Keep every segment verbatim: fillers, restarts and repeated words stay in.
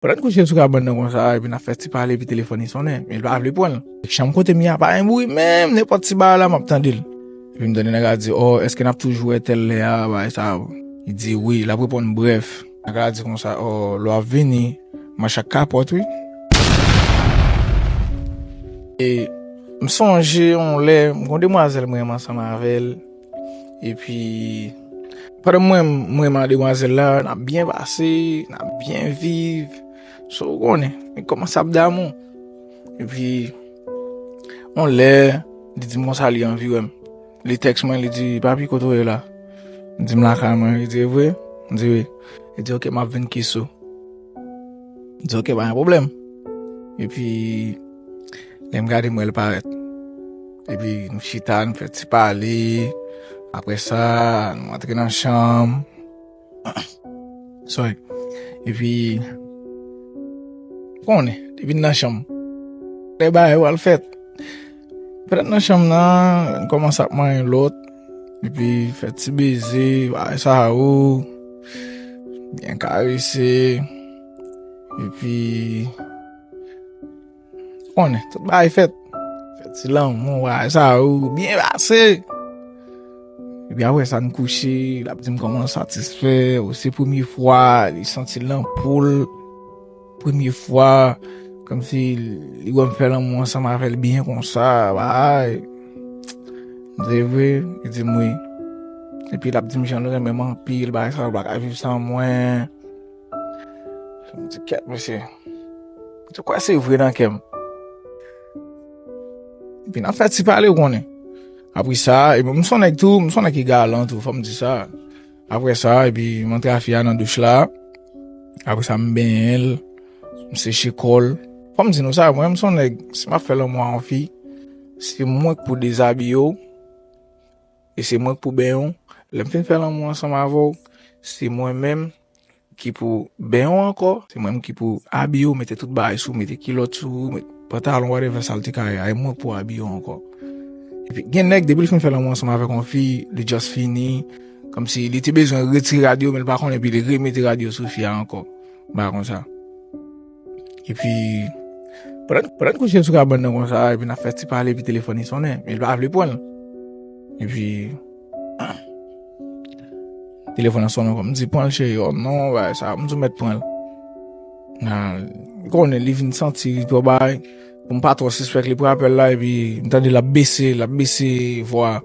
Pandan n kouche sou kabann nan konsa, epi n ap fè ti pale, epi telefòn li sonnen, men li pa vle pran l. Chanm kote m ye a pa gen bri, menm nenpòt ti bagay la, m ap tande l. Epi m tande nèg la di, "Oh, èske n ap toujou wè tèl lè a, bagay sa yo?" Li di, "Wi." L ap reponn, "Brèf." Nèg la di konsa, "Oh, lè w ap vini, m a chak kapòt, wi." E m sonje yon lè, m gon demwazèl mwen renmen ansanm avè l. Epi, pandan mwen, mwen renmen demwazèl la, n ap byen pase, n ap byen viv. So, ou konnen, li kòmanse ap damou. Epi, yon lè, li di m konsa li anvi wè m. Li tèks mwen, li di, "Papi, kote w ye la?" M di, "M lakay mwen." Li di, "E vre?" M di, "Wi." Li di, "Oke, m ap vin kis ou." M di, "Oke, pa gen pwoblèm." Epi, lè m gade, m wè l parèt. Epi, nou chita, nou fè ti pale. Apre sa, nou antre nan chanm. Sorry. Epi, konnen, depi n nan chanm, lè bagay yo al fèt. Petèt nan chanm nan, n kòmanse ap manyen lòt, epi fè ti beze, bagay sa yo, byen karese, epi, konnen, tout bagay fèt. Fè ti lanmou, bagay sa yo, byen pase. Epi apre sa, n kouche, l ap di m kòman l satisfè, ou se premye fwa, li santi l nan po l. Premye fwa, kòmsi li wè m fè lanmou ansanm avè l byen konsa, bagay. M di, "E vre?" Li di m, "Wi." Epi l ap di m jan l renmen m anpil, bagay sa yo, l pa ka viv san mwen. M di, "Kèt, mesye." M di, "Kwè se vre nan kè m." Epi n ap fè ti pale, ou konnen. Apre sa, epi m se yon nèg tou, m se yon nèg ki galan tou, fò m di sa. Apre sa, epi m antre a fi a nan douch la. Apre sa, m benyen l, m seche kò l. Fò m di nou sa, mwen, m se yon nèg, si m ap fè lanmou a yon fi, se mwen k pou dezabiye w, e se mwen k pou benyen w. Lè m fin fè lanmou ansanm avè w, se mwen menm ki pou benyen w ankò, se mwen menm ki pou abiye w, mete tout bagay sou, mete kilòt sou, met pantalon, whatever, sa l te ka ye a, e mwen k pou abiye w ankò. Epi gen nèg, depi l fin fè lanmou ansanm avèk yon fi, li just fini, kòmsi li te bezwen retire rad yo, men l pa konnen, epi li remete rad yo sou fi a ankò. Bagay konsa. Epi, pandan, pandan n kouche sou kabann nan konsa, epi n ap fè ti pale, epi telefòn li sonnen, men li pa vle pran l. Epi, telefòn nan sonnen ankò. M di, "Pran l, cheri." "Oh non, bagay sa." M di, "Ou mèt pran l." Nan, ou konnen, li vin santi li twò bay. Pou m pa twò sispèk, li pran apèl la, epi m tande l ap bese, l ap bese vwa.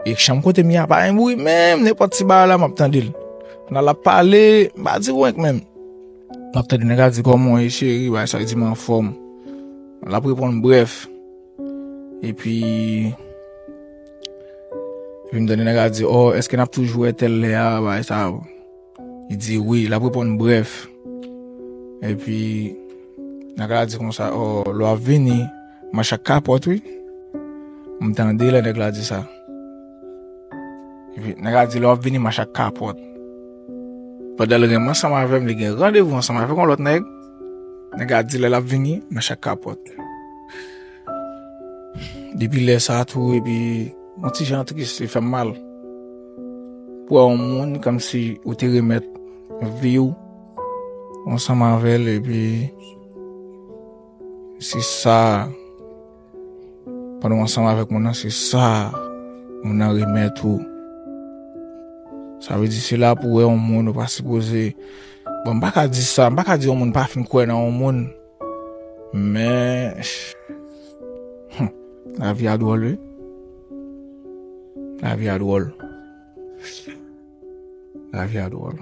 E chanm kote m ye a pa gen bri, menm nenpòt ti bagay la, m ap tande l. Pandan l ap pale, m pa di w anyen menm. M ap tande nèg la di, "Kòman w ye, cheri?" Bagay sa, li di m anfòm. L ap reponn, "Brèf." Epi, epi m tande nèg la di, "Oh, èske n ap toujou wè tèl lè a?" Bagay sa yo. Li di, "Wi." L ap reponn, "Brèf." Epi, nèg la di konsa, "Oh, lè w ap vini, m a chak kapòt, wi." M tande lè nèg la di sa. Epi, nèg la di, "Lè w ap vini, m a chak kapòt." Pandan l renmen ansanm avè m, li gen randevou ansanm avèk yon lòt nèg. Nèg la di, "Lè l ap vini, m a chak kapòt." Depi lè sa a tou, epi yon ti jan tris, li fè m mal. Pou wè yon moun kòmsi ou te remèt vi w ansanm avè l, epi se sa, pandan w ansanm avèk moun nan, se sa moun nan remèt ou. Sa vle di, se la pou w wè yon moun, ou pa sipoze, bon, m pa ka di sa, m pa ka di yon moun pa fin kwè nan yon moun. Men, hmm, lavi a dwòl, wi. Lavi a dwòl. Lavi a dwòl.